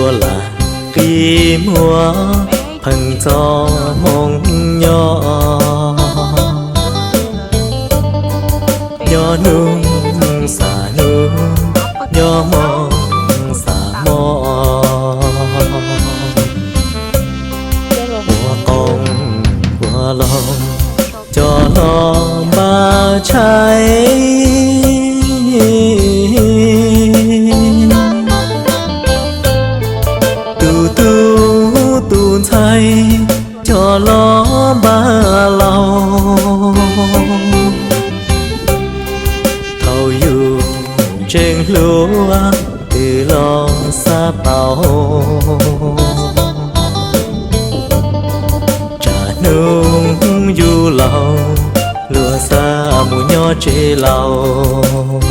Ua lam qi muag pheej txom moo nyob, nyob hnub xam hnub, nyob hmo xam hmo. Ua qoob ua loo coj los npaj tshaib, tus tub tus ntxhais coj los npaj laus. Thaum yus ntseeg hlub twb los xav pauv, tsam hnub yus laus luag xa mus nyob tsev laus.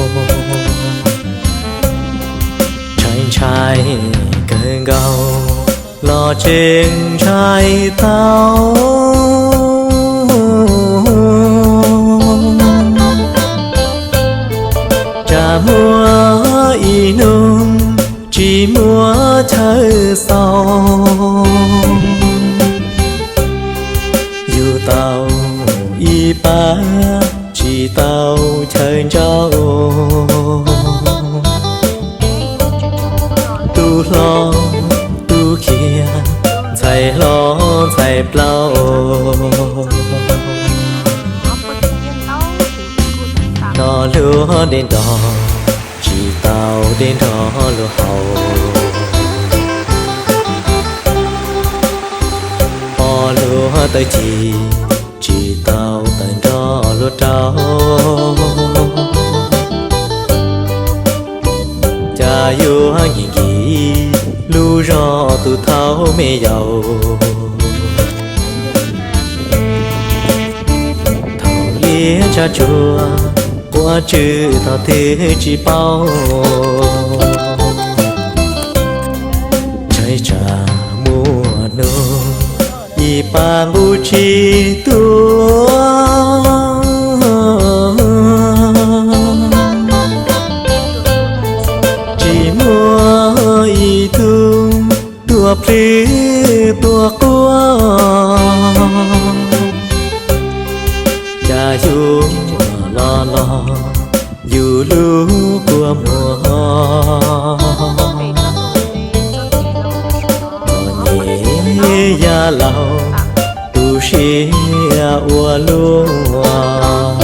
Ntshai ntshai kawg nkaus los tseem ntshai tau, tsam muaj ib hnub tsis muaj chaw xaus. Yug tau ib pab tsis tau chaw ntsauj, tus hlob tus khiav, ntxhais hlob ntxhais plaub, hnov luag dej nrog tsis tau dej nrog luag haus, pom luag tawm ci tsis tau tawm nrog luag rau. Cas yuav nkim nkim lub zog tus thaub me yaus, thaum liab tshav tsuag quav tsw thaum twg tsis paub. Ntshai tsam muaj hnub ib pab nqus tsis tuag, tsis muaj ib tug tuag plhws tuag quaj. Cas yus los los yus lub kua muag, txom nyem yav laus tu siab ua luaj.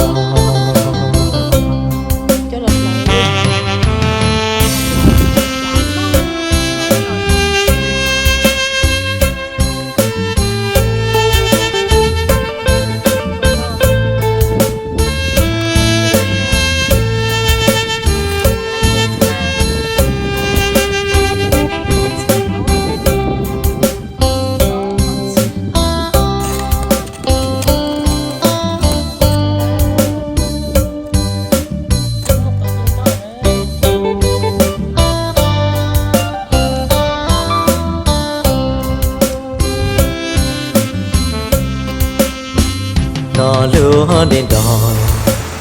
Hnov luag dej nrog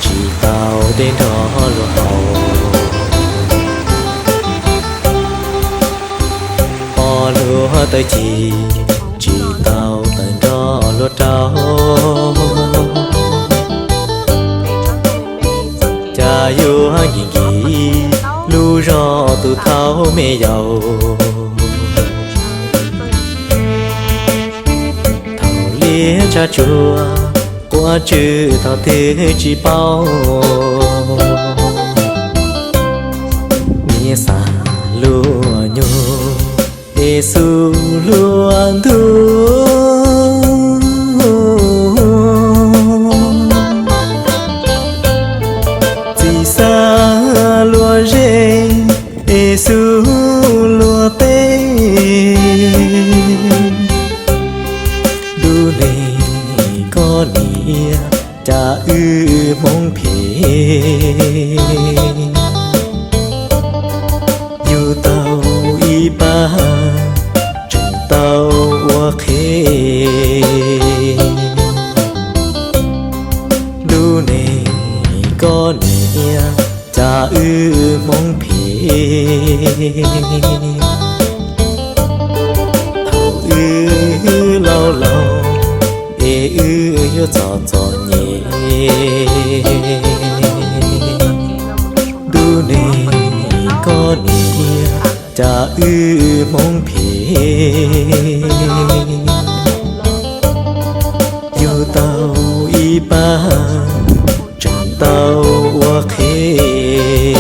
tsis tau dej nrog luag haus, pom luag tawm ci tsis tau tawm nrog luag rau. Cas yuav nkim nkim lub zog tus thaub me yaus, thaum liab tshav tsuag quav tsw thaum twg tsis paub. Niam xav luag nyuj es xub luag ntug, txiv xav luag zej es xub luag teb. Lub neej koj niam cas wb hmoov phem, yug tau ib pab tseem tau ua qhev. Lub neej koj niam cas wb hmoov phem, laus, es wb yuav txom txom nyem. Ntuj ne, koj niam, cas wb Hmoob phem, yug tau ib pab tseem tau ua qhev.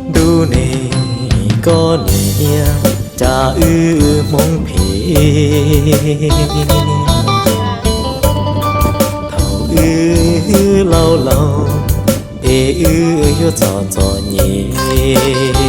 Ntuj ne, koj niam, cas wb Hmoob phem, thaum wb laus laus, es wb yuav txom txom nyem.